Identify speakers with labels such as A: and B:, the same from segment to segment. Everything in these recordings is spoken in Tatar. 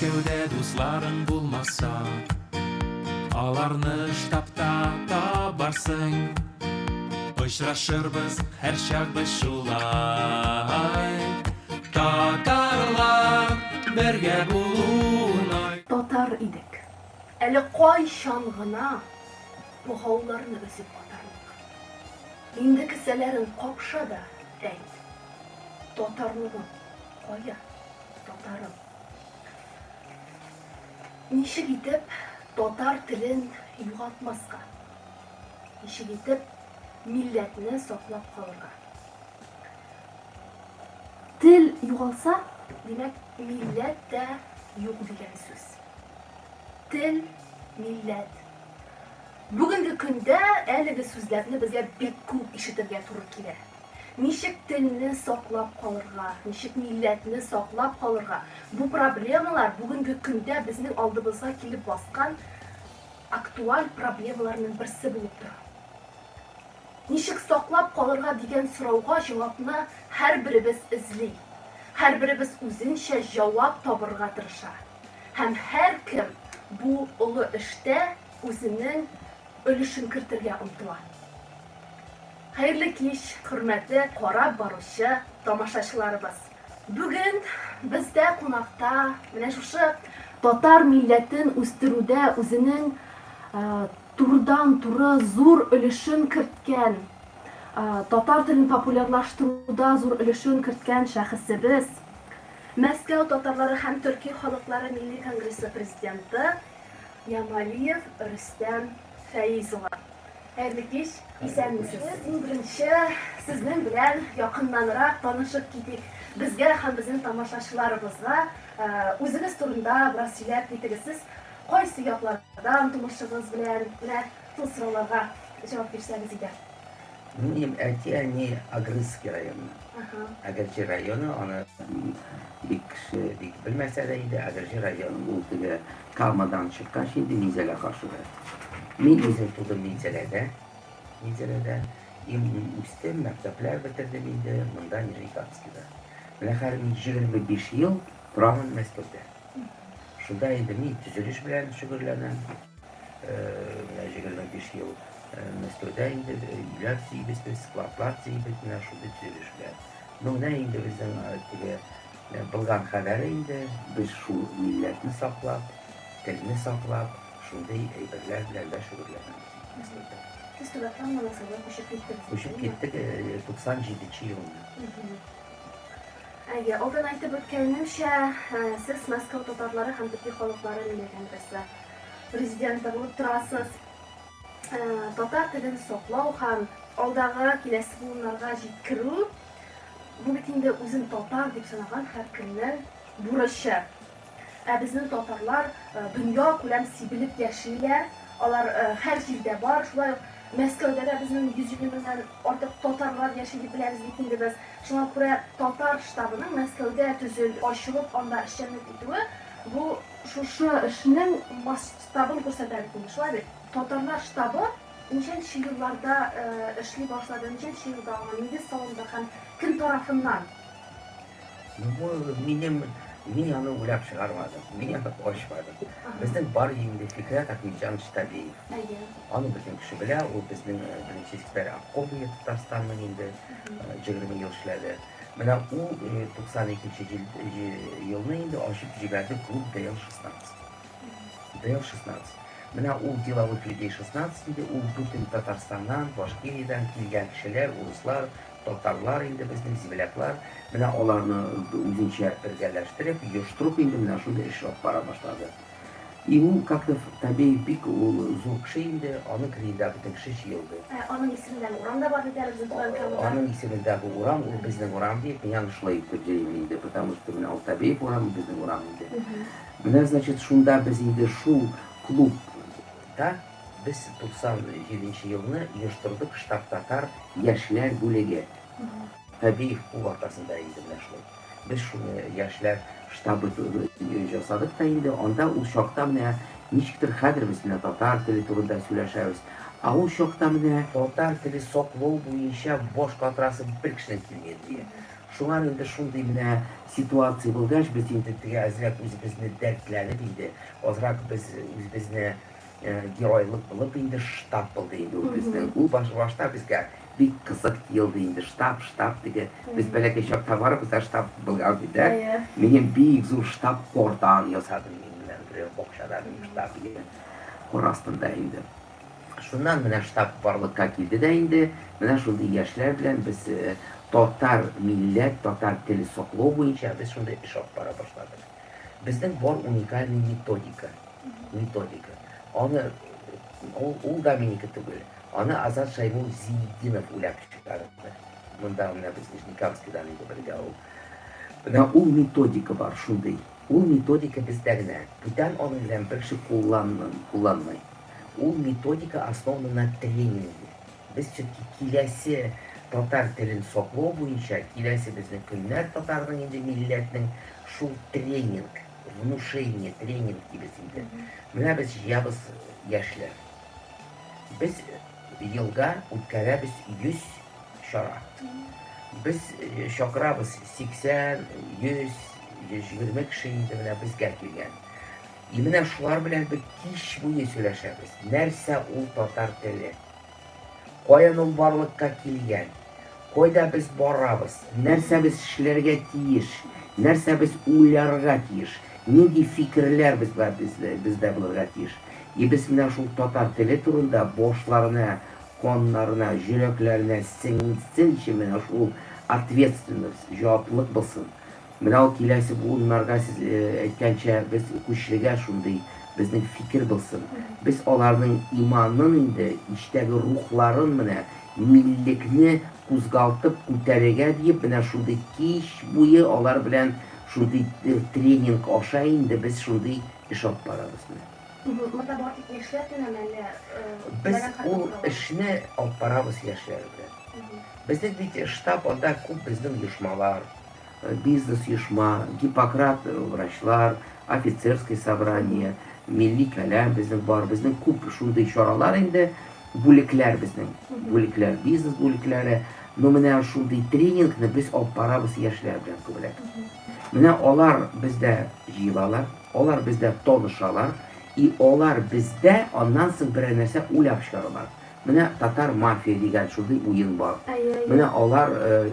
A: Мәскәүдә дусларың булмаса, Аларны штабта табарсың. Очрашырбыз һәрчак без шулай. Татарлар бергә булунай.
B: Татар идек. Әле кайчан гына богауларны өзеп атарлык. Инде кесәләрең капша да әйт, татарлыгың кая, татарым? Ничек итеп татар телен югалтмаска? Ничек итеп милләтне саклап калырга? Тел югалса, димәк, милләт тә юк дигән сүз. Тел, милләт. Бүгенге көндә әлеге сүзләрне безгә бик күп ишетергә туры килә. Ничек телне саклап калырга, ничек милләтне саклап калырга? Бу проблемалар бүгенге көндә безнең алдыбызга килеп баскан актуаль проблемаларның берсе булып тора. Ничек саклап калырга дигән сорауга җавапны һәрберебез эзли. Һәрберебез үзенчә җавап табырга тырыша. Һәм һәркем бу олы эштә үзенең өлешен кертергә омтыла. Хәерле кич, хөрмәтле карап баручы тамашачыларыбыз! Бүген бездә кунакта менә шушы татар милләтен үстерүдә үзенең турыдан-туры зур өлешен керткән, татар телен популярлаштыруда зур өлешен керткән шәхесебез, Мәскәү татарлары һәм төрки халыклары милли конгрессы президенты Ямалиев Рөстәм Фәиз улы. Хәерле кич, исәнмесез. Иң беренче сезнең белән якыннанрак танышып китик. Безгә һәм безнең тамашачыларыбызга үзегез турында бераз сөйләп китегез. Сез кайсы яклардан тумышыгыз белән? Менә шул сорауларга җавап бирсәгез иде.
C: Минем әти-әни Агрызский районыннан. Әгерҗе районы, аны бик кеше бик белмәсә дә инде, Әгерҗе районы ул теге Камадан чыккач инде Минзәлә каршыда. Мин үзем тудым Минзәләдә. Минзәләдә. И үстем, мәктәпләр бетердем инде монда Нижнекамскида. Менә хәзер мин 25 ел торамын Мәскәүдә. Шунда инде мин төзелеш белән шөгыльләнәм. Менә 25 ел Мәскәүдә инде өйләр төзибез без, складлар төзибез, менә шундый төзелеш белән. Ну, менә инде безнең теге булган хәлләре инде, без шул милләтне саклап, телне саклап, шундый әйберләр белән дә шөгыльләнәбез Мәскәүдә.
B: Сез Түбән Кама Мәскәүгә күчеп киттегез.
C: Күчеп киттек 97 елында.
B: Әйе, алдан әйтеп үткәнемчә, сез Мәскәү татарлары һәм төрки халыклары милли конгрессы президенты булып торасыз. Татар телен саклау һәм алдагы киләсе буыннарга җиткерү, бу бит инде үзен татар дип санаган һәркемнең бурычы. Ә безнең татарлар дөнья күләм сибелеп яшиләр, алар һәр җирдә бар, шулай ук Мәскәүдә дә безнең 120 меңнән артык татарлар яши дип беләбез бит инде без. Шуңа күрә татар штабының Мәскәүдә төзел, ачылып, анда эшчәнлек итүе, бу шушы эшнең масштабын күрсәтә бит инде, шулай бит? Татарлар штабы ничәнче елларда эшли башлады, ничәнче елда аңа нигез салынды һәм кем тарафыннан?
C: Ну, бу минем, мин аны уйлап чыгармадым, мин аны ачмадым. Безнең бар инде Фикрәт Ахметҗанович Табеев.
B: Әйе.
C: Аны бөтен кеше белә, ул безнең беренче секретарь обкома Татарстанның инде 20 ел эшләде. Менә ул 92 елны инде ачып җибәрде клуб ДЛ-16. ДЛ-16. Менә ул деловых людей 16 инде, ул бөтен Татарстаннан, Башкириядән килгән кешеләр, урыслар, татарлар инде безнең земляклар. Менә аларны үзенчә бергәләштереп, оештырып инде менә шундый эш алып бара башлады. И ул как-то Табеев бик ул зур кеше инде, аның кырыенда бөтен кеше җыелды.
B: Ә аның исемендәге урам да бар бит әле безнең Түбән Камада.
C: Аның исемендәге урам, ул безнең урам дип, мин аны шулай итеп йөрим инде, потому что менә ул Табеев урамы безнең урам инде. Менә, значит, шунда без инде шул клубта без 97 нче елны оештырдык штаб татар яшьләр бүлеге. Табеев кул аркасында инде менә шулай. Без шуны яшьләр штабы ясадык та инде, анда ул чакта менә ничектер хәзер без менә татар теле турында сөйләшәбез. Ә ул чакта менә татар теле саклау буенча баш катырасы бер кешенең килми иде. Шуңар инде шундый менә ситуация булгач, без инде теге әзрәк үзебезне дәртләнеп инде, азрак без үзебезне геройлык булып инде штаб булды инде ул безнең. Ул баш башта безгә бик кызык тоелды инде штаб, штаб теге. Без бәләкәй чакта барыбыз да штаб булган бит, ә? Минем бик зур штаб кордан ясадым мин менә, например, бакчада минем штаб иде. Кор астында инде. Шуннан менә штаб барлыкка килде дә инде, менә шундый яшьләр белән без татар милләт, татар теле саклау буенча без шундый эш алып бара башладык. Безнең бар уникальный методика. Методика. Аны ул, ул да минеке түгел. Аны Азат Шаймул Зиетдинов уйлап чыгарды. Монда менә без Нижнекамскидан инде бергә ул. Менә ул методика бар шундый. Ул методика бездә генә. Бүтән аның белән бер кеше кулланмый. Ул методика основана на тренинге. Без все-таки киләсе татар телен саклау буенча, киләсе безнең көннәр татарның инде милләтнең шул тренинг, внушение, тренинг дибез инде. Менә без җыябыз яшьләр. Без елга үткәрәбез 100 чара. Без чакырабыз 80, 100, 120 кеше инде менә безгә килгән. И менә шулар белән без кич буе сөйләшәбез. Нәрсә ул татар теле? Каян ул барлыкка килгән? Кайда без барабыз? Нәрсә без эшләргә тиеш? Нәрсә без уйларга тиеш? Нинди фикерләр без бездә булырга тиеш? И без менә шул татар теле турында башларына, каннарына, җөрәкләренә сеңсен өчен менә шул ответственность, җаваплылык булсын. Менә ул киләсе буыннарга сез әйткәнчә без күчерергә шундый безнең фикер булсын. Без аларның иманын инде, эчтәге рухларын менә миллекне кузгалтып күтәрергә диеп менә шундый кич буе алар белән шундый тренинг аша инде без шундый эш алып барабыз менә.
B: Монда бары тик яшьләр генәме әллә?
C: Без ул эшне алып барабыз яшьләр белән. Безнең бит штаб анда күп безнең оешмалар, бизнес оешма, Гиппократ врачлар, офицерское собрание, милли каләм безнең бар, безнең күп шундый чаралар инде, бүлекләр безнең, бүлекләр, бизнес бүлекләре. Но менә шундый тренингны без алып барабыз яшьләр белән күбрәк. Менә алар бездә җыелалар, алар бездә танышалар, и алар бездә аннан соң берәр нәрсә уйлап чыгаралар. Менә Татар мафия дигән шундый уен бар. Менә алар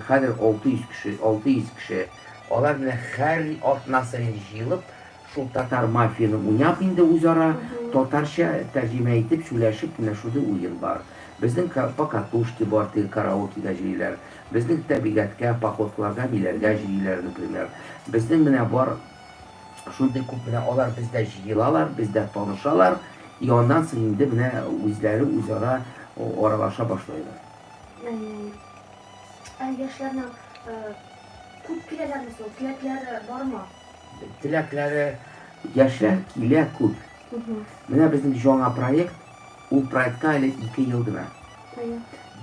C: хәзер 600 кеше, 600 кеше. Алар менә һәр атна саен җыелып, шул татар мафияны уйнап инде үзара татарча тәрҗемә итеп сөйләшеп менә шундый уен бар. Безнең покатушки бар, теге караокега җөриләр. Безнең табигатькә, походларга, ниләргә җөриләр, например. Безнең менә бар Шундый күп менә алар бездә җыелалар, бездә танышалар, и аннан соң инде менә үзләре үзара аралаша башлыйлар.
B: Әйе. Ә яшьләрнең күп киләләрме соң? Теләкләре бармы?
C: Теләкләре яшьләр килә күп. Менә безнең яңа проект, ул проектка әле 2 ел гына.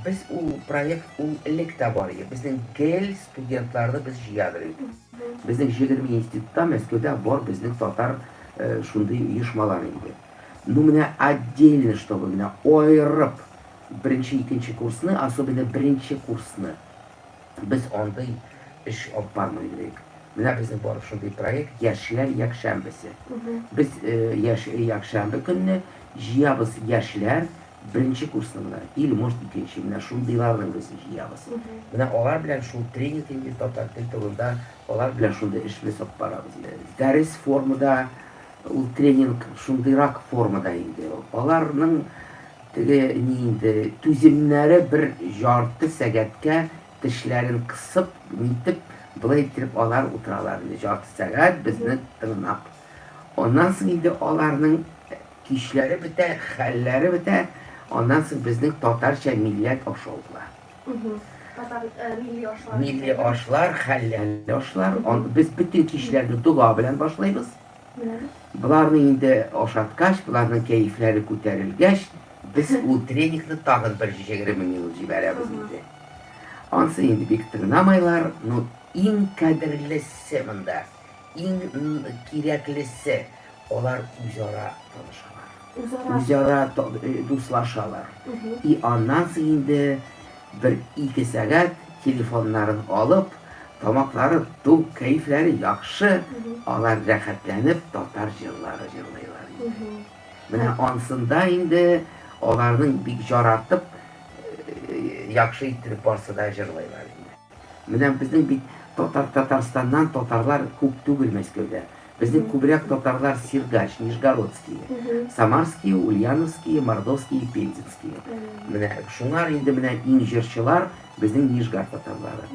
C: Без ул проект ул элек тә бар иде. Безнең гел студентларны без җыядыр идек. Безнең 20 институтта Мәскәүдә бар безнең татар шундый оешмалар инде. Ну менә отдельно, чтобы менә аерып беренче, икенче курсны, особенно беренче курсны без андый эш алып бармый идек. Менә безнең бар шундый проект Яшьләр якшәмбесе. Без яшь якшәмбе көнне җыябыз яшьләр беренче курсны гына, или может икенче, менә шундыйларны без җыябыз. Менә алар белән шул тренинг инде татар тел турында, алар белән шундый эш без алып барабыз. Дәрес формада, ул тренинг шундыйрак формада инде. Аларның теге ни инде, түземнәре бер ярты сәгатькә тешләрен кысып, нитеп, болай иттереп алар утыралар инде ярты сәгать безне тыңлап. Аннан соң инде аларның көчләре бетә, хәлләре бетә, аннан соң безнең татарча милләт ашау була.
B: Татар милли ашлар.
C: Милли ашлар, хәлләл ашлар. Без бөтен кичләрне дога белән башлыйбыз. Боларны инде ашаткач, боларның кәефләре күтәрелгәч, без ул тренингны тагын бер 20 минут җибәрәбез инде. Ансы инде бик тыңламайлар, но иң кадерлесе монда, иң кирәклесе, алар үзара танышалар. Үзара дуслашалар. И аннан соң инде бер ике сәгать телефоннарын алып, Тамаклары тук, кәефләре яхшы, алар рәхәтләнеп татар җырлары җырлыйлар инде. Менә ансында инде аларның бик җаратып, яхшы иттереп барсы да җырлыйлар инде. Менә безнең бит татар Татарстаннан татарлар күп түгел Мәскәүдә. Безнең күбрәк татарлар Сергач, Нижегородские, Самарские, Ульяновские, Мордовские, Пензенские. Менә шуңар инде менә иң җырчылар безнең Нижгар татарлары.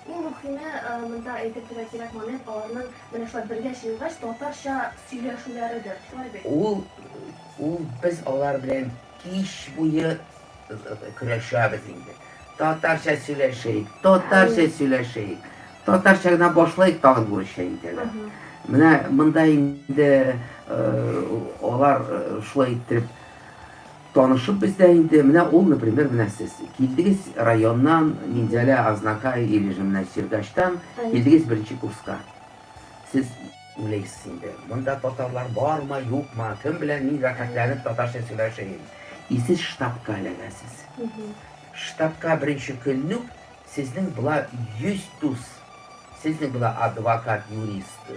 B: Иң мөхиме, монда әйтеп үтәргә кирәк момент, аларның менә шулай бергә җыелгач татарча сөйләшүләредер, шулай бит?
C: Ул, ул без алар белән кич буе көрәшәбез инде. Татарча сөйләшик, татарча сөйләшик. Татарча гына башлыйк, тагын урысча итәләр. Менә монда инде алар шулай иттереп танышып бездә инде. Менә ул, например, менә сез килдегез районнан, Минзәлә, Азнакай или же менә Сергачтан килдегез беренче курска. Сез уйлыйсыз инде, монда татарлар бармы, юкмы, кем белән мин рәхәтләнеп татарча сөйләшәем. И сез штабка эләгәсез. Штабка беренче көнне үк сезнең була 100 дус. Сезнең була адвокат, юрист,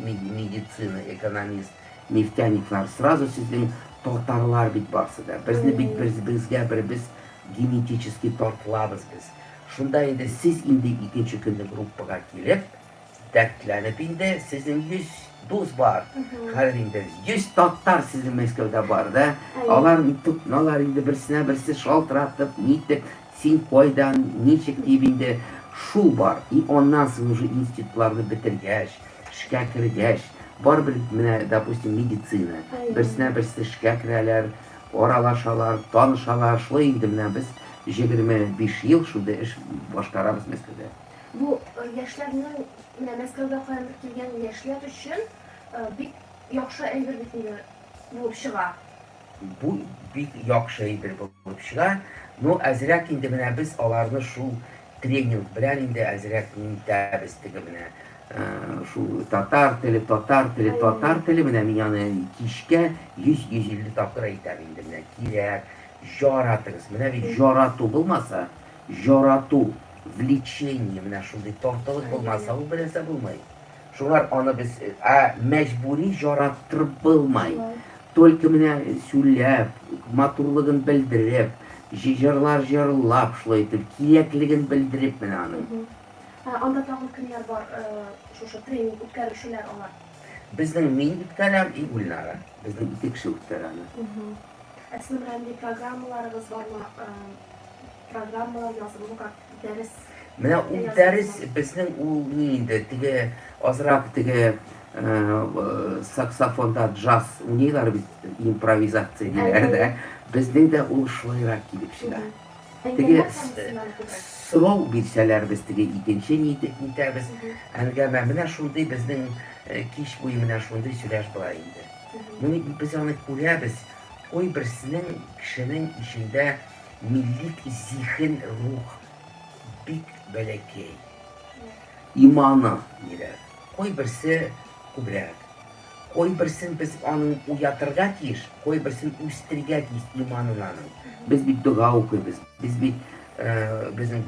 C: медицина, экономист, нефтяниклар. Сразу сезнең татарлар бит барсы да. Безне бит без безгә бер без генетически тартылабыз без. Шунда инде сез инде икенче көнне группага килеп, дәртләнеп инде сезнең 100 дус бар. Хәзер инде 100 татар сезнең Мәскәүдә бар да. Алар тотыналар инде берсенә берсе шалтыратып, нитеп, син кайдан, ничек дип инде шул бар. И аннан соң уже институтларны бетергәч, эшкә кергәч, барыбер менә, допустим, медицина, берсенә берсе эшкә керәләр, аралашалар, танышалар. Шулай инде менә без 25 ел шундый эш башкарабыз Мәскәүдә.
B: Бу яшьләрнең, менә Мәскәүгә каяндыр килгән яшьләр өчен бик яхшы әйбер бит инде булып чыга.
C: Бу бик яхшы әйбер булып чыга. Ну, әзрәк инде менә без аларны шул тренинг белән инде әзрәк нитәбез теге менә шул татар теле, татар теле, татар теле менә мин аны кичкә 100-150 тапкыр әйтәм инде менә кирәк, жаратыгыз. Менә бит жарату булмаса, Ярату, влечение, менә шундый тартылыш булмаса, ул бернәрсә булмый. Шуңар аны без ә мәҗбүри яраттырып булмый. Только менә сөйләп, матурлыгын белдереп, җырлар җырлап, шулай итеп, кирәклеген белдереп менә аның.
B: Ә анда тагын кемнәр бар, шушы тренинг үткәрүчеләр алар?
C: Безнең мин үткәрәм и Гөлнара. Безнең ике кеше үткәрә аны.
B: Ә сезнең берәр нинди программаларыгыз бармы? Программалар язып, ну как, дәрес.
C: Менә ул дәрес безнең ул ни инде, теге азрак теге саксофонда джаз уйныйлар бит, импровизация диләр дә. Безнең дә ул шулайрак килеп чыга. Теге сорау бирсәләр без теге икенче ни итеп нитәбез. Әңгәмә менә шундый безнең кич буе менә шундый сөйләш була инде. Моны без аны күрәбез, кайберсенең кешенең эчендә милли зиһен, рух бик бәләкәй. Иманы диләр. Кайберсе күбрәк. Кайберсен без аның уятырга тиеш, кайберсен үстерергә тиеш иманын аның. Без бит дога укыйбыз. Без бит безнең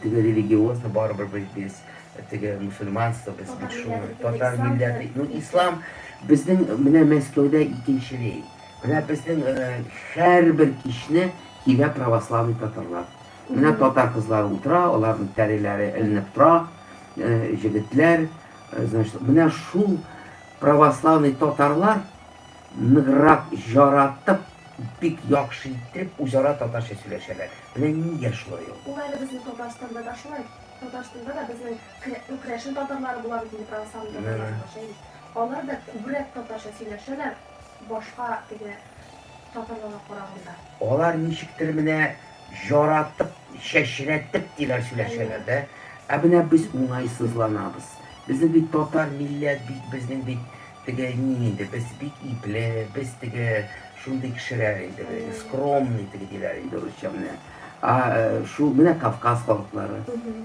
C: теге религиозный барыбер без теге мусульманство, без бит шуны татар милләте, ну ислам безнең менә Мәскәүдә икенчелей. Менә безнең һәрбер кичне килә православный татарлар. Менә татар кызлары утыра, аларның тәреләре эленеп тора, җегетләр, значит, менә шул православный татарлар ныграк жаратып, бик яхшы итеп үзара татарча сөйләшәләр. Менә нигә шулай ул?
B: Ул әле безнең Татарстанда да шулай. Татарстанда да безнең ну, керәшен татарлары була бит инде, православный татарлар татарча бит. Алар да күбрәк татарча сөйләшәләр, башка теге татарларга караганда.
C: Алар ничектер менә жаратып, чәчрәтеп диләр сөйләшәләр дә. Ә менә без уңайсызланабыз. Безнең бит татар милләт бит, безнең бит теге ни инде, без бик ипле, без теге шундый кешеләр инде, скромный теге диләр инде русча менә. А шул менә Кавказ халыклары,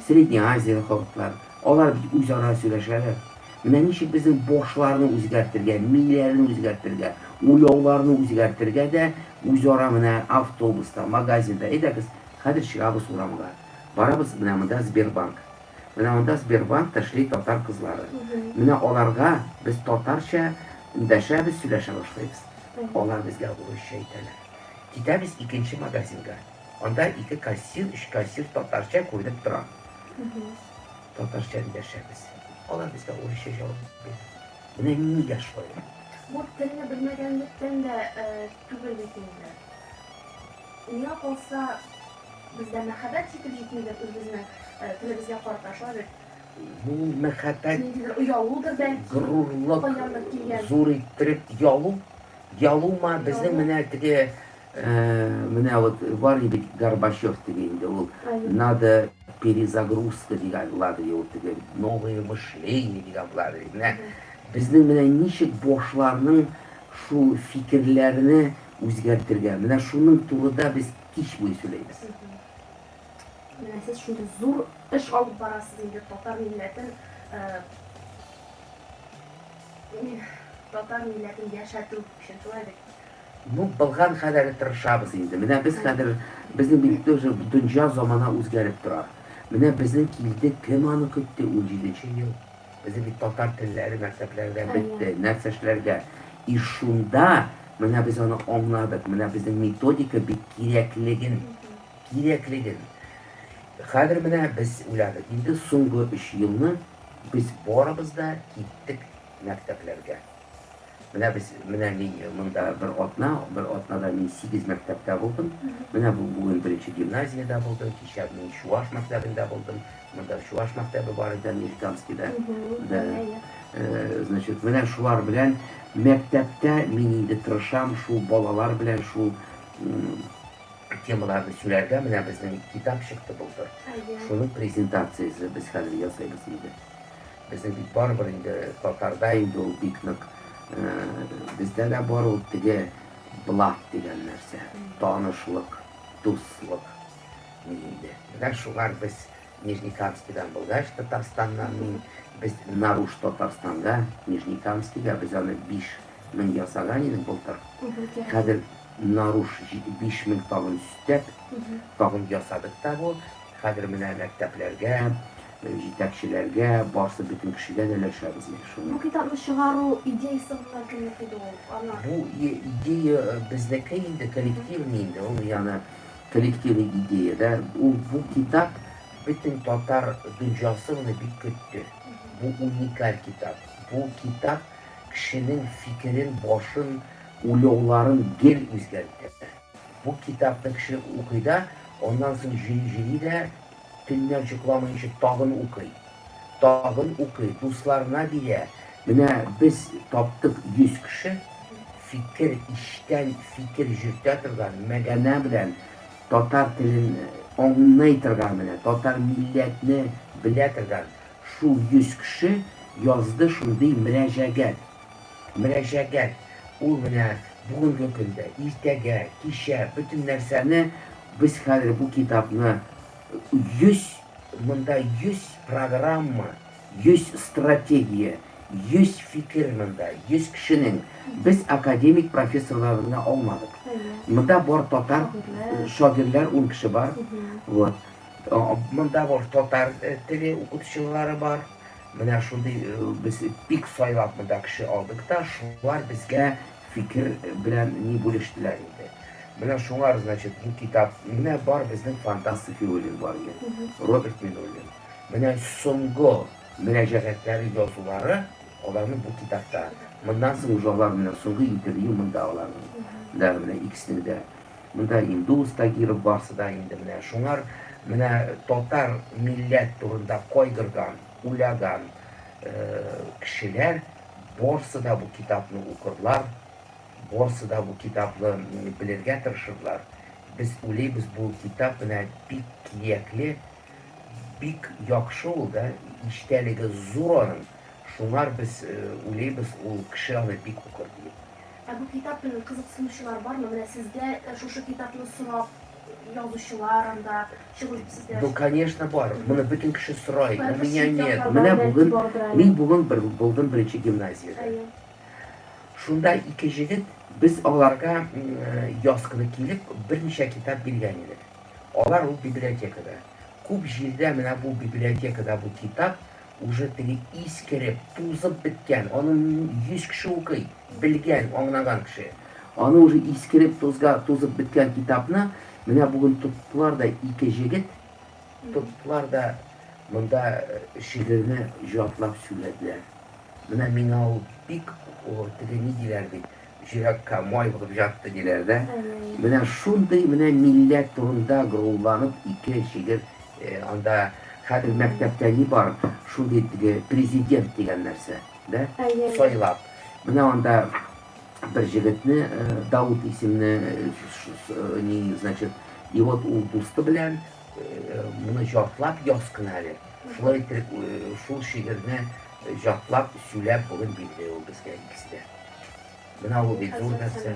C: Средняя Азия халыклары, алар бит үзара сөйләшәләр. Менә ничек безнең башларны үзгәртергә, миләрне үзгәртергә, уйлауларны үзгәртергә дә үзара менә автобуста, магазинда, әйдәгез, хәзер чыгабыз урамга. Барабыз менә монда Сбербанк. Менә монда Сбербанкта эшли татар кызлары. Менә аларга без татарча эндәшәбез, сөйләшә башлыйбыз. Алар безгә урысча әйтәләр. Китәбез икенче магазинга. Анда ике кассир, өч кассир татарча күренеп тора. Татарча эндәшәбез. Алар безгә урысча җавап бирә. Менә нигә шулай?
B: Бу телне белмәгәнлектән дә түгел бит инде. Миңа калса, бездә мәхәббәт җитеп җитмидер үзебезнең телебезгә карата, шулай бит?
C: Бу мәхәббәт,
B: Ниндидер оялудыр бәлки,
C: горурлык,
B: каяндыр килгән.
C: зур иттереп ялу, ялума безнең
B: Ялу.
C: менә теге менә вот бар бит Горбачев теге инде ул надо перезагрузка дигән була ди ул теге новое мышление дигән була ди. Менә безнең менә ничек башларның шул фикерләрне үзгәртергә. Менә шуның турыда без кич буе сөйләйбез.
B: Менә сез шундый зур эш алып барасыз инде татар милләтен татар милләтен яшәтү өчен, шулай бит?
C: Ну, булган кадәре тырышабыз инде. Менә без хәзер, безнең бит тоже дөнья замана үзгәреп тора. Менә безнең килде, кем аны көтте, унҗиденче ел. Безнең бит татар телләре мәктәпләрдә бетте, нәрсә эшләргә? И шунда менә без аны аңладык, менә безнең методика бик кирәклеген, кирәклеген. Хәзер менә без уйладык, инде соңгы өч елны без барыбыз да киттек мәктәпләргә. Менә без, менә мин монда бер атна, бер атнада мин сигез мәктәптә булдым. Менә бу бүген беренче гимназиядә булдым, кичә мин чуаш мәктәбендә булдым. Монда чуаш мәктәбе бар иде Нижнекамскида. Да. Значит, менә шулар белән мәктәптә мин инде тырышам шул балалар белән шул темаларны сөйләргә. Менә безнең китап чыкты былтыр. Шуның презентациясе без хәзер ясыйбыз инде. Безнең бит барыбер инде татарда инде ул бик нык бездә дә бар ул теге блат дигән нәрсә. Танышлык, дуслык инде. Менә шуңар без Нижнекамскидан булгач, Татарстаннан мин без Наруш Татарстанга, Нижнекамскига без аны 5000 ясаган идек былтыр. Хәзер Наруш 5000 тагын өстәп, тагын ясадык та бу. Хәзер менә мәктәпләргә, җитәкчеләргә, барсы бөтен кешегә дә өләшәбез инде шуны.
B: Бу китапны чыгару идеясе гомумән кемнеке иде ул? Аны.
C: Бу идея безнеке инде, коллективный инде, ул яны коллективный идея да. Ул бу китап бөтен татар дөньясы моны бик көтте. Бу уникаль китап. Бу китап кешенең фикерен, башын, уйлауларын гел үзгәртә. Бу китапны кеше укый да, аннан соң җөри-җөри дә, төннәр йокламыйнча тагын укый. Тагын укый, дусларына бирә. Менә без таптык 100 кеше, фикер, эчтән фикер җөртә торган, мәганә белән татар телен аңлый торган менә, татар милләтне белә торган шул 100 кеше язды шундый мөрәҗәгать. Мөрәҗәгать, ул менә бүгенге көндә, иртәгә, кичә, бөтен нәрсәне без хәзер бу китапны 100, монда 100 программа, 100 стратегия, 100 фикер монда, 100 кешенең. Без академик профессорларны гына алмадык. Монда бар татар шагыйрьләр 10 кеше бар. Вот. Монда бар татар теле укытучылары бар. Менә шундый без бик сайлап монда кеше алдык та, шулар безгә фикер белән ни бүлештеләр инде. Менә шуңар, значит, бу китап, менә бар безнең Фантаз Сафиуллин бар иде, Роберт Минуллин. Менә соңгы мөрәҗәгатьләре, язулары аларның бу китапта. Моннан соң уже алар менә соңгы интервью монда аларның. Да, менә икесенең дә. Монда Индус Тагиров барсы да инде менә шуңар менә татар милләт турында кайгырган, уйлаган кешеләр барсы да бу китапны укырлар, барсы да бу китапны белергә тырышырлар. Без уйлыйбыз, бу китап менә бик кирәкле, бик яхшы ул да, эчтәлеге зур аның. Шуңар без уйлыйбыз, ул кеше аны бик укыр диеп.
B: Ә бу китап белән кызыксынучылар бармы? Менә сезгә шушы китапны сорап язучылар анда чыгып сезгә.
C: Ну, конечно, бар. Моны бөтен кеше сорай. У меня нет. Менә бүген мин бүген бер булдым беренче гимназиядә. Шунда ике җегет, без аларга яз көне килеп, берничә китап биргән идек. Алар ул библиотекада. Күп җирдә менә бу библиотекада бу китап уже теге искереп, тузып беткән, аны 100 кеше укый, белгән, аңнаган кеше. Аны уже искереп, тузга, тузып беткән китапны менә бүген тоттылар да ике җегет, тоттылар да монда шигырьне җатлап сөйләделәр. Менә миңа ул бик, теге ни диләр бит, йөрәккә май булып ятты диләр дә. Менә шундый менә милләт турында горурланып ике шигырь анда хәзер мәктәптә ни бар, шундый теге президент дигән нәрсә, да? Сайлап. Менә анда бер җегетне Даут исемле ни, значит, и вот ул дусты белән моны җатлап яз кына әле. Шулай итеп шул шигырьне җатлап, сөйләп бүген бирде ул безгә икесе дә. Менә ул бит зур нәрсә.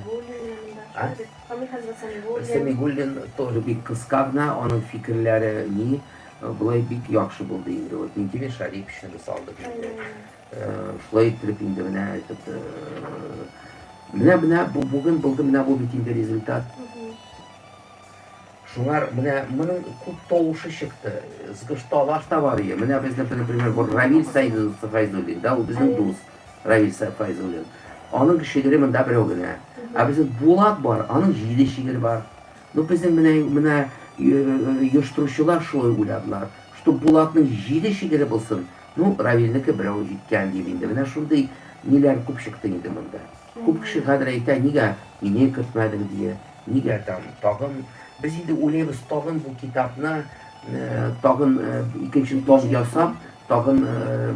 B: А? Камил хәзрәт Сәмигуллин.
C: Сәмигуллин тоже бик кыска гына, аның фикерләре ни, болай бик яхшы булды инде. Вот Минтимер Шариповичны без алдык инде. Шулай иттереп инде менә этот менә менә бу бүген булды менә бу бит инде результат. Шуңар менә моның күп тавышы чыкты. Згыш талаш та бар иде. Менә безнең, например, бу Равил Файзуллин, да, ул безнең дус Равил Файзуллин. Аның шигыре монда берәү генә. Ә безнең Булат бар, аның җиде шигыре бар. Ну, безнең менә менә оештыручылар шулай уйладылар, что Булатның җиде шигыре булсын, ну, Равилнеке берәү җиткән дип инде. Менә шундый ниләр күп чыкты инде монда. Күп кеше хәзер әйтә, нигә мине кертмәдең дия. Нигә там тагын без инде уйлыйбыз тагын бу китапны тагын икенче том ясап, тагын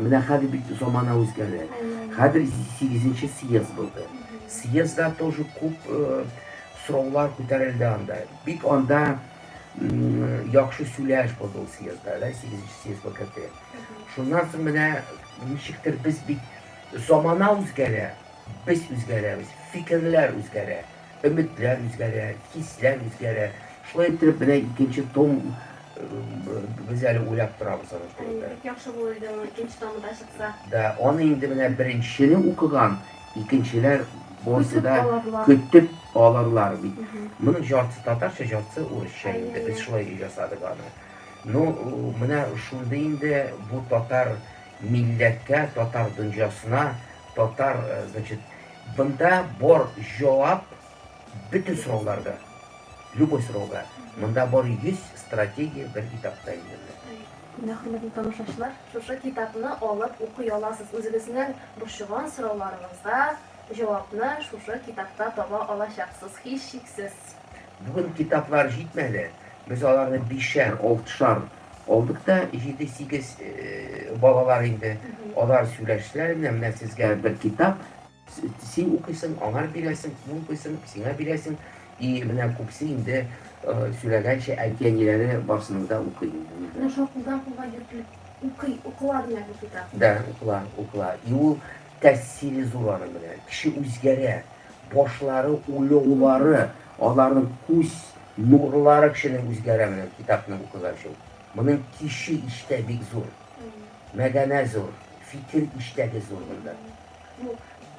C: менә хәзер бит замана үзгәрде. Хәзер 8 съезд булды. Съездда тоже күп сораулар күтәрелде анда. Бик анда яхшы сөйләш булды ул съездда, да, 8 съезд ВКТ. Шуннан соң менә ничектер без бит замана үзгәрә, без үзгәрәбез, фикерләр үзгәрә. Өметләр үзгәрә, хисләр үзгәрә. Шулай иттереп, менә икенче том без әле уйлап торабыз аның турында.
B: Бик яхшы булыр иде аның икенче томы да чыкса.
C: Да, аны инде менә беренчене укыган, икенчеләр барысы да көтеп алырлар бит. Моның яртысы татарча, яртысы урысча инде. Без шулай ясадык аны. Ну, менә шундый инде бу татар милләткә, татар дөньясына, татар, значит, Бында бар җавап бөтен сорауларга, любой сорауга. Монда бар 100 стратегия бер китапта инде менә.
B: Менә, хөрмәтле тамашачылар, шушы китапны алып укый аласыз. Үзегезнең борчыган сорауларыгызга җавапны шушы китапта таба алачаксыз, һичшиксез.
C: Бүген китаплар җитмәде. Без аларны бишәр, алтышар алдык та, җиде-сигез балалар инде. Алар сөйләштеләр менә, менә сезгә бер китап, син укыйсың, аңар бирәсең, син укыйсың, сиңа бирәсең. И менә күбесе инде сөйләгәнчә әти-әниләре барсының да укый инде.
B: Менә шул кулдан кулга йөртелеп укый, укыла димәк бу китап.
C: Да, укыла, укыла. И ул тәэсире зур аның менә. Кеше үзгәрә. Башлары, уйлаулары, аларның күз нурлары кешенең үзгәрә менә китапны укыгач ул. Моның кеше иштә бик зур. Мәгәнә зур, фикер иштәге зур монда.
B: Ну,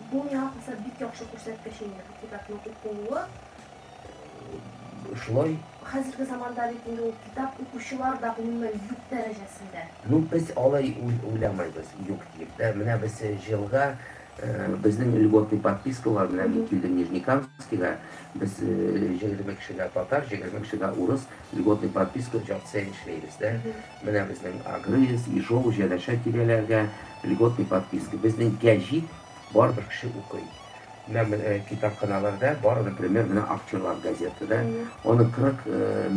B: бу миңа калса бик яхшы күрсәткеч инде бу китапның укылуы.
C: Шулай.
B: Хәзерге заманда бит инде ул китап укучылар да гомумән юк дәрәҗәсендә.
C: Ну, без алай уйламайбыз, юк диеп. Да, менә без җылга Безнең льготный подписка бар, менә мин килдем Нижнекамскига, без 20 кешегә татар, 20 кешегә урыс льготный подписка җартысен эшләйбез, да. Менә безнең Агрыз, Ижау, Җәләшә тирәләргә льготный подписка. Безнең гәҗит бар бер кеше укый. Менә китапханаларда бар, например, менә Акчарлак газета, да. Аны 40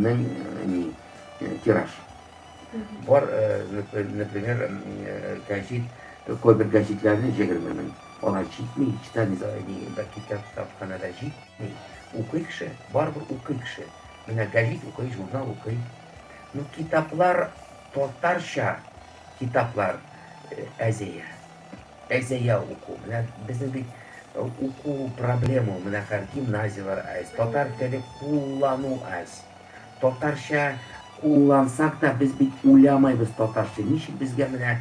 C: мең ни тираж. Бар, например, гәҗит, кайбер гәҗитләрне 20 мең. Алар җитми, читальный бер китапханәдә җитми. Укый кеше, барыбер укый кеше. Менә гәҗит укый, журнал укый. Ну, китаплар татарча китаплар әзәя. Әзәя уку. Менә безнең бит уку проблема, менә хәзер гимназияләр әз, татар теле куллану әз. Татарча куллансак та, без бит уйламайбыз татарча. Ничек безгә менә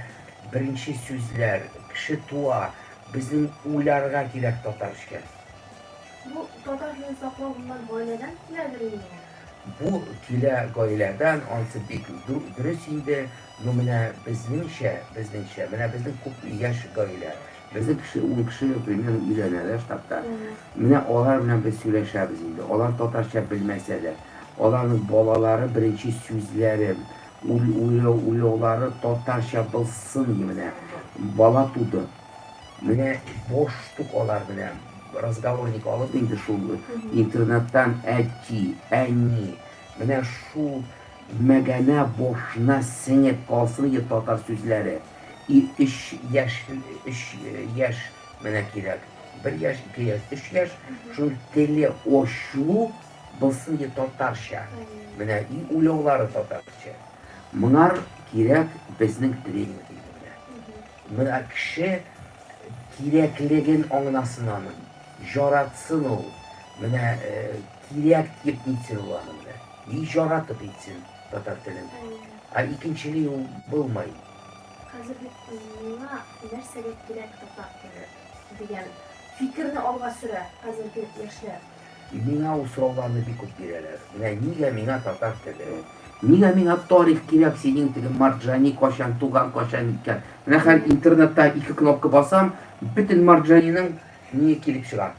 C: беренче сүзләр, кеше туа, безнең уйларга кирәк татарча.
B: Бу татар телен саклау гомумән гаиләдән киләдер инде ул?
C: Бу килә гаиләдән, ансы бик дөрес инде, ну менә безнеңчә, безнеңчә, менә безнең күп яшь гаилә, безнең кеше, ун кеше примерно өйләнә дә штабта. Менә алар белән без сөйләшәбез инде, алар татарча белмәсә дә, аларның балалары беренче сүзләре, уйлаулары татарча булсын менә. Бала туды. Менә бош тук алар менә разговорник алып инде шул интернеттан әти, әни. Менә шул мәгәнә бошына сеңеп калсын иде татар сүзләре. И өч яшь, өч яшь менә кирәк. Бер яшь, ике яшь, өч яшь. Шул теле ачу булсын иде татарча. Менә и уйлаулары татарча. Моңар кирәк безнең тренинг инде менә. Менә кеше кирәклеген аңласын аның, җаратсын ул, менә кирәк диеп нитсен ул аны менә. И җаратып итсен татар телен. Ә икенчели ул булмай.
B: Хәзер бит миңа нәрсәгә кирәк татар теле дигән фикерне алга сөрә хәзерге яшьләр.
C: Миңа ул сорауларны бик күп бирәләр. Менә нигә миңа татар теле? Нигә миңа тарих кирәк синең теге Марджани кайчан туган, кайчан ниткән? Менә хәзер интернетта ике кнопка басам, бөтен Марджаниның ние килеп чыга.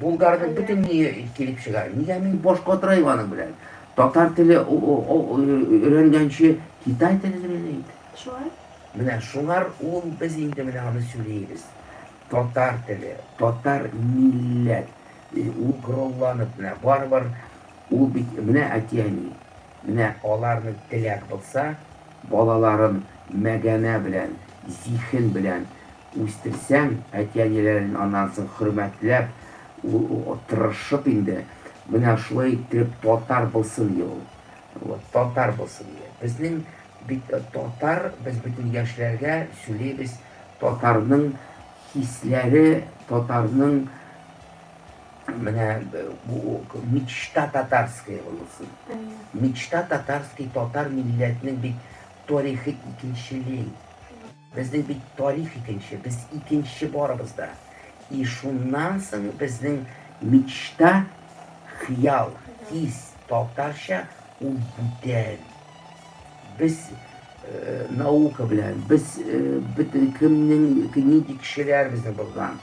C: Булгарның бөтен ние килеп чыга. Нигә мин баш катырайм аның белән? Татар теле өйрәнгәнче китай телен өйрәнәйм.
B: Шулай.
C: Менә шуңар ул без инде менә аны сөйлибез. Татар теле, татар милләт, ул коралланып менә барыбер ул бит менә әти-әни, менә аларның теләк булса, балаларын мәгәнә белән, зиһен белән үстерсәң, әти-әниләрен аннан соң хөрмәтләп, тырышып инде, менә шулай иттереп татар булсын ди ул. Вот, татар булсын ди. Безнең бит татар, без бөтен яшьләргә сөйлибез, Татарның хисләре, татарның менә бу мечта татарская булсын. Мечта татарский татар милләтенең бит тарихы икенчели. Безнең бит тарих икенче, без икенче барыбыз да. И шуннан соң безнең мечта, хыял, хис татарча ул бүтән. Без наука белән, без бөтен кемнең нинди кешеләр безнең булган,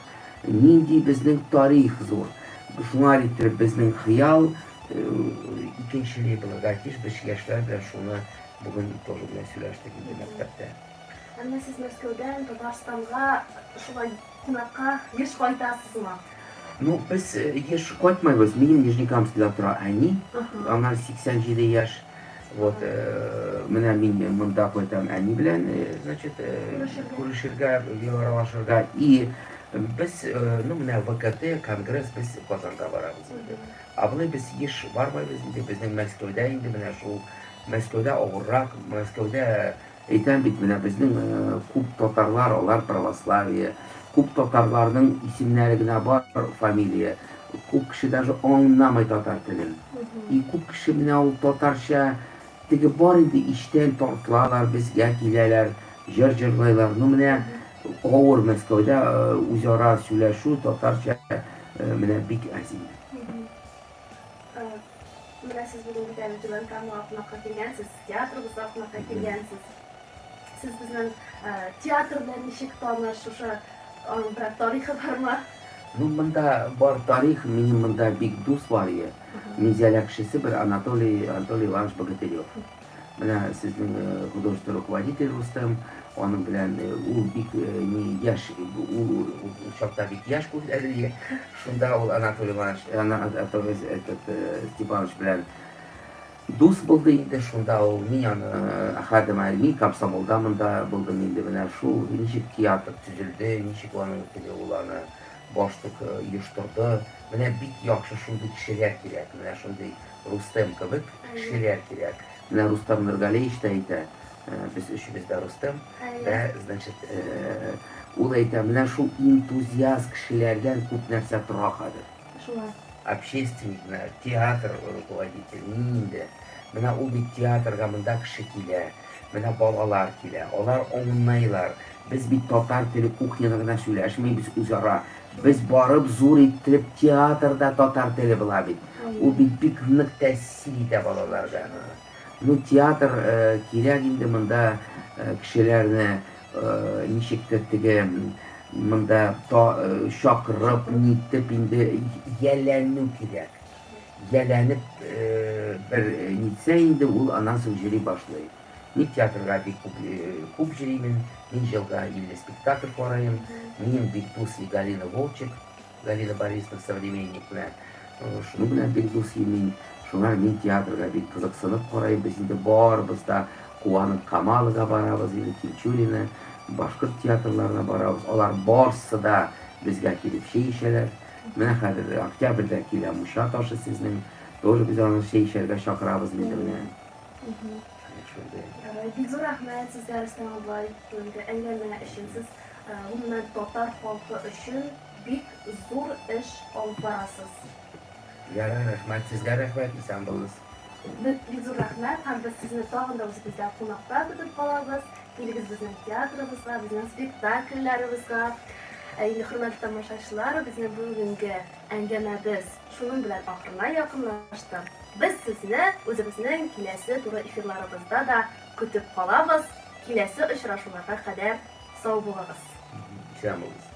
C: нинди безнең тарих зур. Шуңа иттереп безнең хыял икенчели булырга тиеш. Без яшьләр белән шуны бүген тоже белән сөйләштек инде мәктәптә.
B: Ә менә сез Мәскәүдән Татарстанга шулай кунакка еш кайтасызмы?
C: Ну, без еш кайтмайбыз. Минем Нижнекамскида тора әни. Аңа 87 яшь. Вот, менә мин монда кайтам әни белән, значит, күрешергә, аралашырга. И без, ну, менә ВКТ, конгресс, без Казанга барабыз инде. Ә болай без еш бармайбыз инде, безнең Мәскәүдә инде менә шул, Мәскәүдә авыррак, Мәскәүдә Әйтәм бит, менә безнең күп татарлар, алар православие, күп татарларның исемнәре генә бар, фамилия. Күп кеше даже аңламый татар телен. И күп кеше менә ул татарча теге бар инде иштән тартылалар, безгә киләләр, җыр җырлайлар. Ну менә авыр Мәскәүдә үзара сөйләшү татарча менә бик әз инде.
B: Менә сез бүген бит әле Түбән Камага кунакка килгәнсез, театрыбызга кунакка килгәнсез. Сез безнең театр белән ничек таныш, шушы аның берәр тарихы бармы?
C: Ну, монда бар тарих, минем монда бик дус бар иде. Минзәлә кешесе бер Анатолий, Анатолий Иванович Богатырев. Менә сезнең художественный руководитель Рустем, аның белән ул бик ни яшь, ул ул чакта бик яшь күренә. Шунда ул Анатолий Иванович, Анатолий этот Степанович белән дус булды инде. Шунда ул мин аны Әхәдем, мин комсомолда монда булдым инде. Менә шул ничек театр төзелде, ничек аның теге ул аны баштык оештырды. Менә бик яхшы шундый кешеләр кирәк. Менә шундый Рустем кебек кешеләр кирәк. Менә Рустам Нургалиевич та әйтә, без өчебез дә Рустем, да, значит, ул әйтә, менә шул энтузиаст кешеләрдән күп нәрсә тора хәзер.
B: Шулай.
C: Общественник, менә театр руководитель, нинди. Менә ул бит театрга монда кеше килә, менә балалар килә, алар аңлыйлар. Без бит татар теле кухняда гына сөйләшмибез үзара. Без барып зур иттереп театрда татар теле була бит. Ул бит бик нык тәэсир итә балаларга. Ну, театр кирәк инде монда кешеләрне ничектер теге монда чакырып, нитеп инде ияләнү кирәк. Ияләнеп бер нитсә инде, ул аннан соң йөри башлый. Мин театрга бик күп, күп йөримен. Мин елга 50 спектакль карыйм. Минем бик дус Галина Волчек, Галина Борисовна Современник белән. Шуның белән бик дус мин. Шуңа мин театрга бик кызыксынып карыйм. Без инде барыбыз да куанып Камалыга барабыз, инде Тинчурина, башкорт театрларына барабыз. Алар барсы да безгә килеп чәй эчәләр. Менә хәзер октябрьдә килә Мунча ташы сезнең. Тоже без аны чәй эчәргә чакырабыз инде менә.
B: Шундый. Бик зур рәхмәт сезгә, Рөстәм абый, бүгенге әңгәмә өчен. Сез, гомумән, татар халкы өчен бик зур эш алып барасыз.
C: Ярар, рәхмәт. Сезгә рәхмәт, исән булыгыз.
B: Бик зур рәхмәт һәм без сезне тагын да үзебездә кунакта көтеп калабыз. Килегез безнең театрыбызга, безнең спектакльләребезгә. Ә инде, хөрмәтле тамашачылар, безнең бүгенге әңгәмәбез шуның белән ахырына якынлашты. Без сезне үзебезнең киләсе туры эфирларыбызда да көтеп калабыз. Киләсе очрашуларга кадәр сау булыгыз.
C: Исән булыгыз.